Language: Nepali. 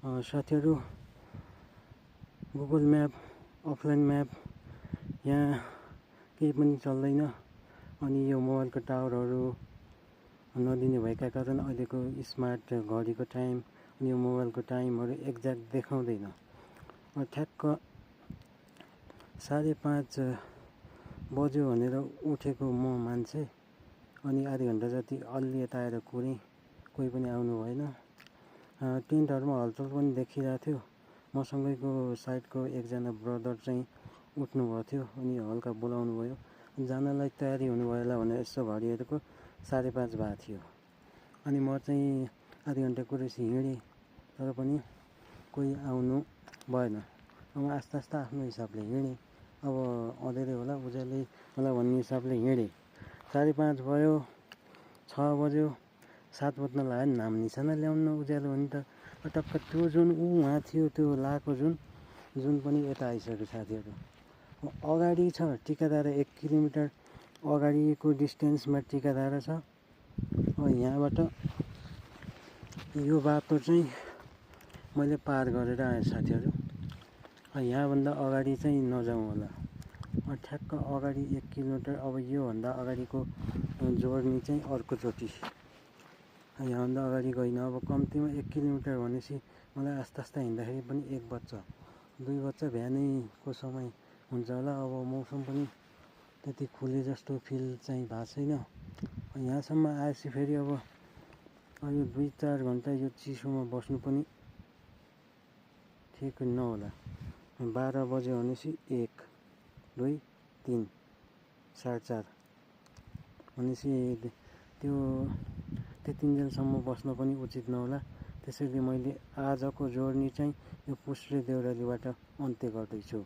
साथीहरू गुगल म्याप अफलाइन म्याप यहाँ केही पनि चल्दैन अनि यो मोबाइलको टावरहरू नदिने भएका कारण अहिलेको स्मार्ट घडीको टाइम अनि यो मोबाइलको टाइमहरू एक्ज्याक्ट देखाउँदैन। ठ्याक्क 5:30 बज्यो भनेर उठेको म मान्छे अनि आधी घन्टा जति अलि यता आएर कुरेँ, कोही पनि आउनु भएन। टेन्टहरूमा हलचल पनि देखिरहेको थियो। मसँगैको साइडको एकजना ब्रदर चाहिँ उठ्नुभएको थियो अनि हल्का बोलाउनु भयो। जानलाई तयारी हुनुभयो होला भनेर यसो घडी हेरेको 5:30 भएको थियो। अनि म चाहिँ आधी घन्टा कुरेपछि हिँडेँ, तर पनि कोही आउनु भएन। म आस्ता आस्ता आफ्नो हिसाबले हिँडेँ। अब अँधेरै होला उज्यालै होला भन्ने हिसाबले हिँडेँ। 5:30 भयो, 6 बज्यो, 7 बज्न लाग्यो, नाम निशाना ल्याउनु उज्यालो भने त टक्क त्यो जुन उहाँ थियो त्यो लाएको जुन पनि यता आइसक्यो साथीहरू। अगाडि छ टिकादारा 1 किलोमिटर अगाडिको डिस्टेन्समा टिकादारा छ। यहाँबाट यो बाटो चाहिँ मैले पार गरेर आएँ साथीहरू। यहाँभन्दा अगाडि चाहिँ नजाउँ होला। ठ्याक्क अगाडि 1 किलोमिटर, अब योभन्दा अगाडिको जोर्नी चाहिँ अर्कोचोटि। यहाँभन्दा अगाडि गइनँ। अब कम्तीमा 1 किलोमिटर भनेपछि मलाई आस्ता आस्ता हिँड्दाखेरि पनि 1 बज्छ 2 बज्छ, बिहानैको समय हुन्छ होला। अब मौसम पनि त्यति खुले जस्तो फिल चाहिँ भएको छैन। यहाँसम्म आएपछि फेरि अब यो 2-4 घन्टा यो चिसोमा बस्नु पनि ठिक नहोला। 12 बज्यो भनेपछि 1, 2, 3, 4:30 भनेपछि त्यतिन्जेलसम्म बस्न पनि उचित नहोला। त्यसैले मैले आजको जोर्नी चाहिँ यो पुस्रे देउरालीबाट अन्त्य गर्दैछु।